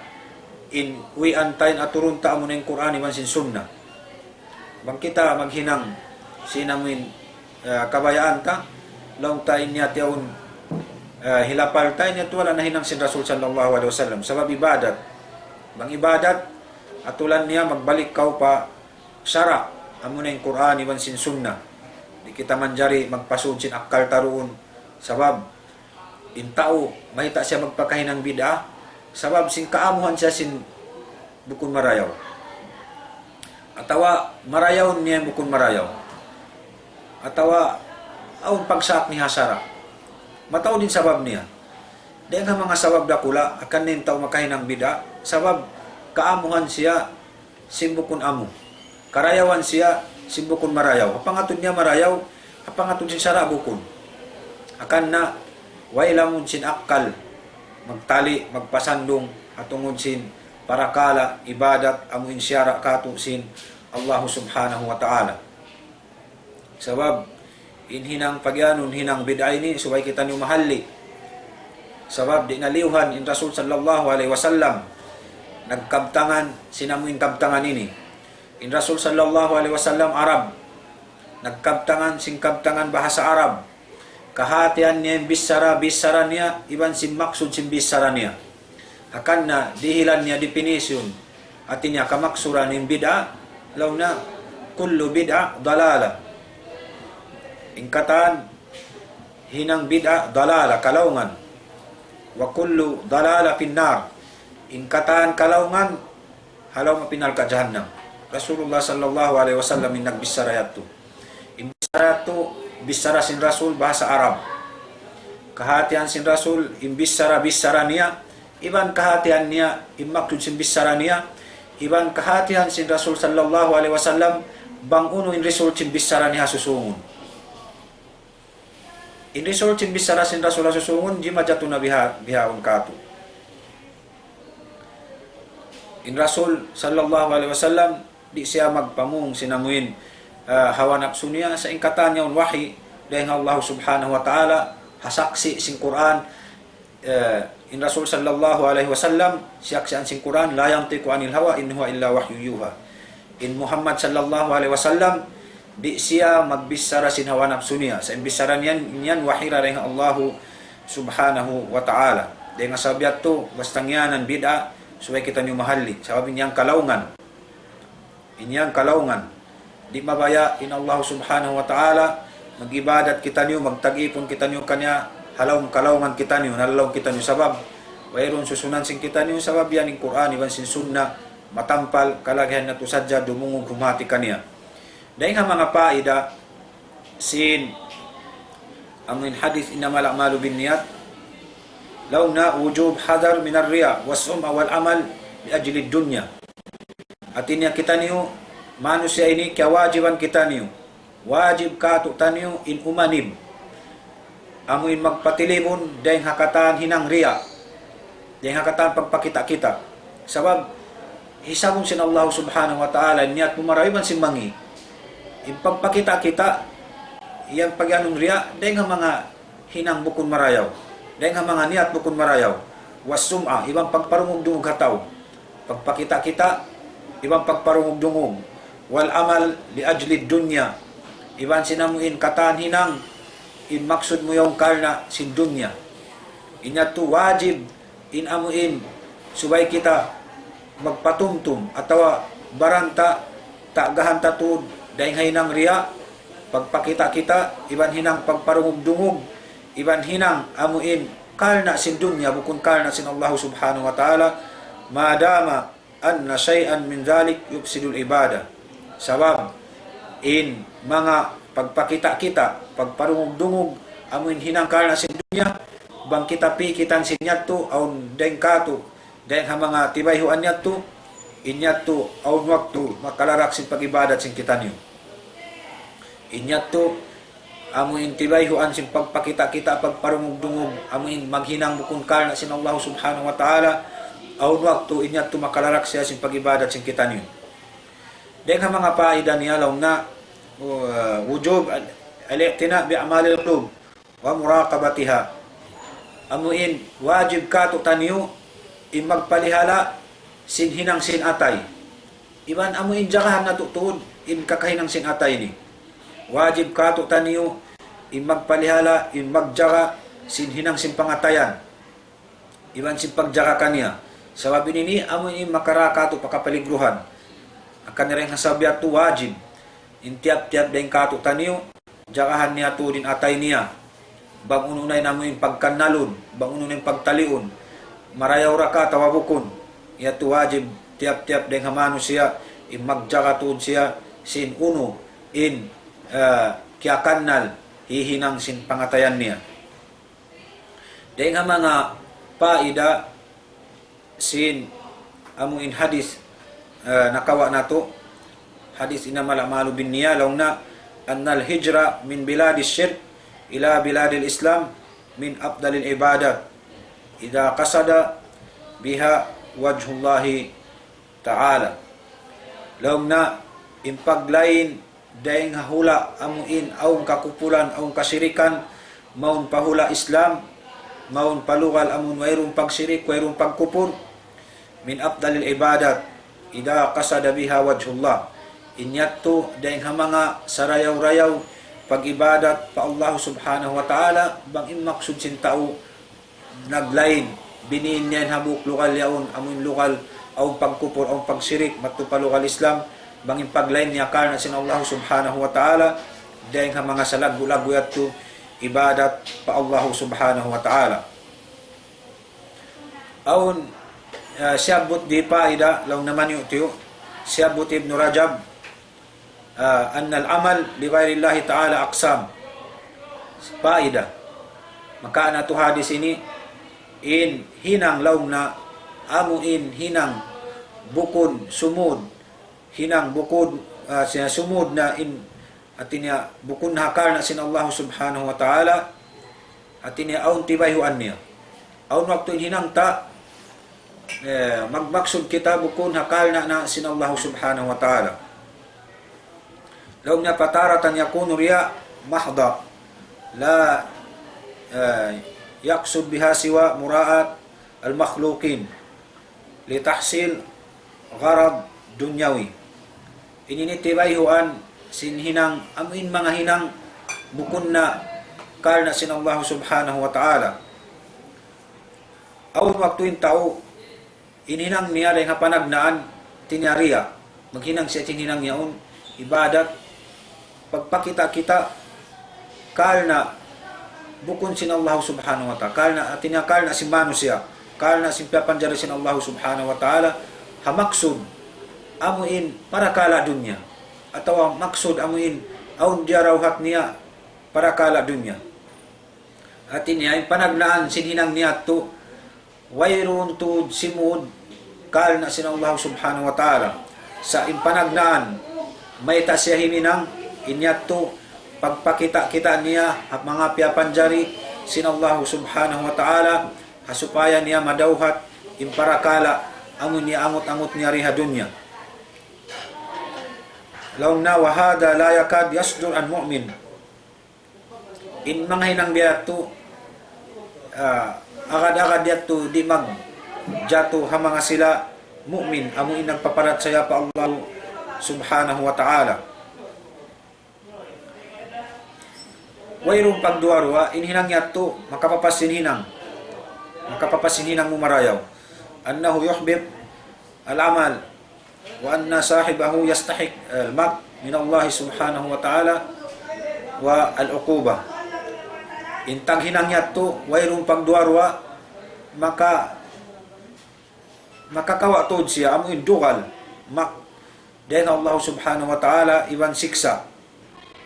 in uwian ta, in aturun ta, amuna in Qur'an iban sin Sunnah. Bang kita maghinang sin amuin, eh, kabayaan ta, laung ta in niyat yaun, eh, hilapal ta, in niyat wala' nahinang sin Rasul sallallahu alayhi wasallam. Sabab ibadat. Bang ibadat, atulan niya magbalik kaw pa sara', amuna in Qur'an iban sin Sunnah. Di' kita manjari magpasud sin akkal ta duun. Sabab, in tau, mayta' siya magpakahinang bid'ah, sabab sin kaamuhan siya sin bukun marayaw. Atawa marayaw niya bukun marayaw. Atawa awn pagsak niya ha sara'. Mataud in sabab niya. Dayn ha manga sabab dakula', hangkan in tau makahinang bid'ah, sabab kaamuhan siya sin bukun amu. Karayawan siya sin bukun marayaw. Ha pangatud niya marayaw, ha pangatud sin sara' bukun. Hangkan na, way lamun sin akkal, magtali', magpasandung, ha tungud sin parakala', ibadat, amu in siyara' katu' sin Allahu Subhanahu wa Ta'ala. Sabab, in hinang pagiyanun, hinang bid'ah ini, subay kitaniyu mahalli'. Sabab, di' naliyuhan in Rasul sallallahu alayhi wasallam, nagkabtangan sin amu in kabtangan ini. In Rasul sallallahu alayhi wasallam Arab, nagkabtangan sin kabtangan bahasa Arab. Kahatihan niya in bichara, bichara niya, iban sin maksud sin bichara niya. Hangkan na dihilan niya definition. Hati niya kamaksuran in bid'ah, laung niya, كل بدعة ضلالة. In katan hinang bid'ah ضلالة, kalaungan. وكل ضلالة في النار. In katan kalaungan, ha lawm api narka' jahannam. Rasulullah sallallahu alayhi wasallam in nagbichara yadtu. In bichara yadtu, bichara sin Rasul bahasa Arab. Kahatihan sin Rasul, in bichara, bichara niya, iban kahatihan niya, in maksud sin bichara niya, iban kahatihan sin Rasul sallallahu alayhi wasallam, bang unu in result sin bichara niya ha susungun. In result sin bichara sin Rasul ha susungun, jimajatu na biha-, bihaun katu'. In Rasul sallallahu alayhi wasallam, di' siya magpamung sin amuin, ah, hawa napsu niya, sa' in katan yaun wahi, dayn ha Allah subhanahu wa ta'ala, ha saksi' sin Qur'an, eh, in Rasul sallallahu alayhi wasallam, siyaksian sin Qur'an, لا ينطق عن الهوى إن هو إلا وحي يوحى. In Muhammad sallallahu alayhi wasallam, di' siya magbichara sin hawa napsu niya. Sa' in bichara niya, niya wahi dayn ha Allahu subhanahu wa ta'ala. Dayn ha sabab yadtu, basta ngiyanan bid'ah, subay kitaniyu mahalli'. Sabab in yan kalaungan. In yan kalaungan. Di' mabaya' in Allahu subhanahu wa ta'ala, mag-ibadat kitaniyu, magtag-ipun kitaniyu kaniya, ha lawm kalaungan kitaniyu, nalalaung kitaniyu. Sabab, wayruun susunan sin kitaniyu, sabab yan in Qur'an, iban sin Sunnah, matampal, kalagihan natu' sadja dumungug humati kaniya. Dayn ha manga paida sin amuin hadith إنما الأعمال بالنيات, laung niya وجوب حذر من الرياء والسمعة والعمل لأجل الدنيا. Hati niya kitaniyu, manusiya' ini kiyawajiban kitaniyu. Wajib kātu'niyu in umanib. Amu in magpatilibun dayng ha katan hinang riya'. Dayng ha katan pagpakita'-kita'. Sabab, hisabun sin Allah Subhanahu wa Ta'ala, in niyat mu marayaw iban sin mangi'. In pagpakita'-kita', yan pagiyanun riya', dayng ha manga hinang bukun marayaw. Dayng ha manga niyat bukun marayaw. والسمعة, iban pagparungug-dungug ha tau. Pagpakita'-kita', iban pagparungug-dungug. والعمل لأجل الدنيا. Iban sin amu in katan hinang, in maksud mu yaun karna' sin dunya. In yadtu wajib, in amu in, subay kita magpatumtum, atawa baranta, tagahan ta tuud, dayng ha hinang riya', pagpakita'-kita', iban hinang pagparungug-dungug, iban hinang amu in karna' sin dunya, bukun karna' sin Allah Subhanahu wa Ta'ala, ما دام أن شيئا من ذلك يفسد العبادة. Sabab, in manga pagpakita'-kita', pagparungug-dungug, amu in hinang karna' sin dunya, bang kita pikitan sin yadtu, awn dayng kātu', dayng ha manga tibayhuan yadtu, in yadtu, awn waktu, makalarak sin pag-ibadat sin kitaniyu. In yadtu, amu in tibayhuan sin pagpakita'-kita', pagparungug-dungug, amu in maghinang bukun karna' sin Allah Subhanahu wa Ta'ala, awn waktu in yadtu makalarak siya sin pag-ibadat sin kitaniyu. Dayng ha manga paida niya laung niya, uh, وجوب الاعتناء بأعمال القلوب ومراقبتها. Amu in wajib kātu'niyu in magpalihala' sin hinang sin atay. Iban amu in jagahan natu' tuud in kakahinang sin atay ini. Wajib kātu'niyu in magpalihala', in magjaga sin hinang sin pangatayan. Iban sin pagjaga kaniya. Sabab ini ini amu in makarakatu' pa kapaligruhan. Hangkan dayng ha sabab yadtu wajib. In tiyap-tiyap dayng kātu'niyu, jagahan niya tuud in atay niya. Bang unu na in amu in pagkannalun, bang unu na in pagtaliun. Marayaw ra ka atawa bukun. Yadtu wajib tiyap-tiyap dayng ha manusiya', in magjaga tuud siya, sin unu, in, eh, kiyakannal, hihinang sin pangatayan niya. Dayng ha manga paida sin amu in hadith, eh, nakawa' natu', hadith إنما الأعمال بالنيات, laung niya, أن الهجرة من بلاد الشرك إلى بلاد الإسلام من أفضل العبادات إذا قصد بها وجه الله تعالى. Laung niya, in paglain dayng ha hula' amu in awn kakupulan, awn kasirikan, mawn pa hula' Islam, mawn pa lugal amun wayruun pagsirik, wayruun pagkupur, من أفضل العبادات إذا قصد بها وجه الله. In yadtu dayng ha manga sarayaw-rayaw pag-ibadat pa Allah Subhanahu wa Ta'ala, bang in maksud sin tau naglain, biniin niya in hambuuk lugal yaun, amu in lugal awn pagkupur, awn pagsirik, madtu pa lugal Islam, bang in paglain niya karna' sin Allah Subhanahu wa Ta'ala, dayng ha manga salaggu'-laggu' yadtu ibadat pa Allah Subhanahu wa Ta'ala. Awn, ah, siyabbut di paida, laung niya man yu' tiyu', siyabbut Ibnu Rajab, ah, أن العمل لغير الله تعالى أقسام. Paida. Maka natu' hadith ini, in hinang laung niya, amu in hinang bukun sumud, hinang bukun, ah, siya sumud na in, hati niya bukun ha karna' sin Allah Subhanahu wa Ta'ala, hati niya awn tibayhuan niya. Awn waktu in hinang ta, eh, magmaksud kita bukun ha karna' na sin Allah Subhanahu wa Ta'ala. Laung niya, فتارة يكون رياء محضا لا، eh, يقصد بها سوى مراءاة المخلوقين لتحصيل غرض دنيوي. Ini in tibayhuan sin hinang, amu in manga hinang bukun na karna' sin Allah Subhanahu wa Ta'ala. Awn waktu in tau, in hinang niya dayng ha panagnaan, hati niya riya'. Maghinang siya sin hinang yaun, ibadat, pagpakita'-kita', karna' bukun sin Allah Subhanahu wa Ta'ala, karna', hati niya karna' sin manusiya', karna' sin piyapanjari sin Allah Subhanahu wa Ta'ala, ha maksud, amuin parakala' dunya. Atawa maksud amuin awn diyarauhat niya parakala' dunya. Hati niya, in panagnaan sin hinang niya yadtu, wayruun tuud simud karna' sin Allah Subhanahu wa Ta'ala. Sa' in panagnaan, mayta' siya himinang, in yadtu, pagpakita'-kita' niya, ha manga piyapanjari sin Allah Subhanahu wa Ta'ala, ha supaya niya madawhat, in parakala', amun niya angut-angut niya di ha dunya. Laung niya, وهذا لا يكاد يصدر عن مؤمن. In manga hinang biya' yadtu, ah, agad-agad yadtu di' magjatu ha manga sila mu'min, amu in nagpaparachaya pa Allah Subhanahu wa Ta'ala. Wayruun pagduwa-ruwa, in hinang yadtu, makapapas sin hinang. Makapapas sin hinang mu marayaw. أنه يحبط العمل، وأن صاحبه يستحق المقت من الله سبحانه وتعالى والعقوبة. In taghinang yadtu, wayruun pagduwa-ruwa, maka-, makakawa' tuud siya, amu in dugal, mak-, dayn Allah Subhanahu wa Ta'ala, iban siksa'.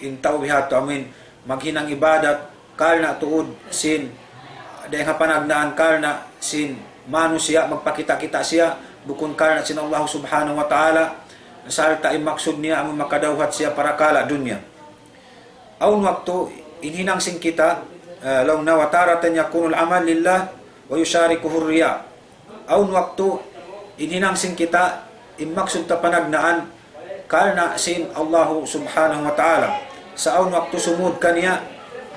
In tau bihadtu amuin maghinang ibadat karna' tuud sin, dayn ha panagnaan karna' sin manusiya', magpakita'-kita' siya, bukun karna' sin Allah Subhanahu wa Ta'ala, sarta' in maksud niya amu makadawhat siya parakala' dunya. Awn waktu in hinang sin kita, eh, laung niya, وتارة يكون العمل لله ويشاركه الرياء. Awn waktu, in hinang sin kita, in maksud ta panagnaan, karna' sin Allahu Subhanahu wa Ta'ala. Sa' awn waktu sumud kaniya,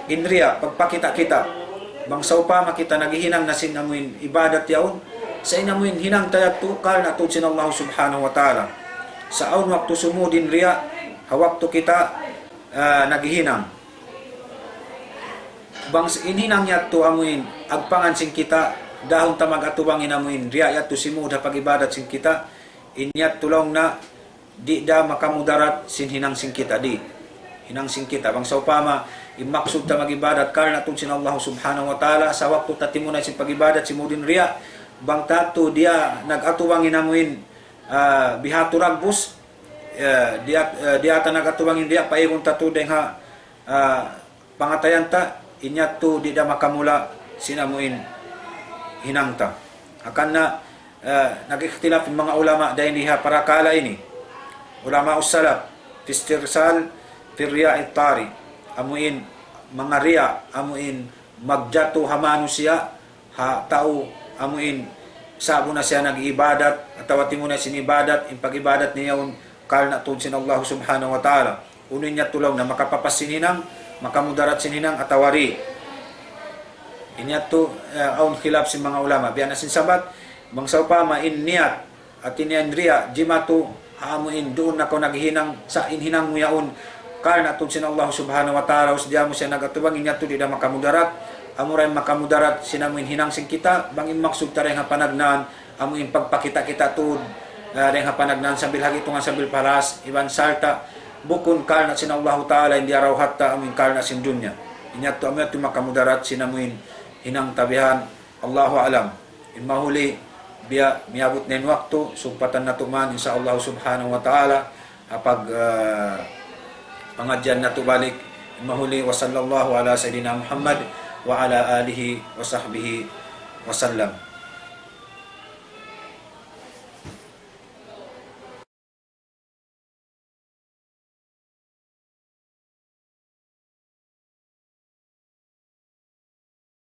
in riya', pagpakita'-kita'. Bang sawpama kita naghihinang na sin amuin ibadat yaun, sa' in amuin hinang ta yadtu, karna' tuud sin Allahu Subhanahu wa Ta'ala. Sa' awn waktu sumud in riya', ha waktu kita, ah, naghihinang. Bang s-, in hinang yadtu amuin, agpangan sin kita, dahun ta mag-atubang in amuin, riya' yadtu simud ha pag-ibadat sin kita, in yadtu laung niya, di' da makamudarat sin hinang sin kita, di'. Hinang sin kita, bang sawpama, in maksud ta mag-ibadat, karna' tuud sin Allah Subhanahu wa Ta'ala, sa' waktu ta timunay sin pag-ibadat, simud in riya', bang ta yadtu, di' nag-atubang in amuin, ah, bihadtu ragbus, eh, di' ta, eh, di' ta nag-atubang in riya', paigun ta tuud dayn ha, ah, pangatayan ta, in yadtu di' da makamula' sin amuin hinang ta. Hangkan na, eh, nag-ikhtilaf in manga ulama dayn di ha parakala' ini. Ulama salaf, في استرسال في الرياء الطارئ. Amuin manga riya', amuin magjatu ha manusiya', ha tau amuin sa'bu na siya nag-iibadat, atawa timunay sin ibadat, in pag-ibadat niya yaun karna' tuud sin Allah Subhanahu wa Ta'ala. Unu in yadtu laung niya makapapas sin hinang, makamudarat sin hinang, atawa di'. In yadtu, eh, awn khilaf sin manga ulama. Biya' na sin sabat, bang sawpama in niyat, hati niya in riya', jimatu, amuin duun na kaw naghihinang, sa' in hinang mu yaun, karna' tuud sin Allah Subhanahu wa Ta'ala, ubus di' mu siya nag-atubang, in yadtu di' da makamudarat, amura in makamudarat, sin amuin hinang sin kita, bang in maksud ta dayn ha panagnaan, amuin pagpakita'-kita' tuud, ah, dayn ha panagnaan sambil hagitungan sambil paras, iban sarta', bukun karna' sin Allahu Ta'ala, in diyarauhat ta, amuin karna' sin dunya. In yadtu, amu yadtu makamudarat, sin amuin hinang ta bihan, Allahu a'lam. In mahuli, biya' miyabut na in waktu, sugpatan natu' man, insya Allah Subhanahu wa Ta'ala, ha pag, ah, pangadjian natu' balik. In mahuli, وصلى الله على سيدنا محمد وعلى آله وصحبه وسلم.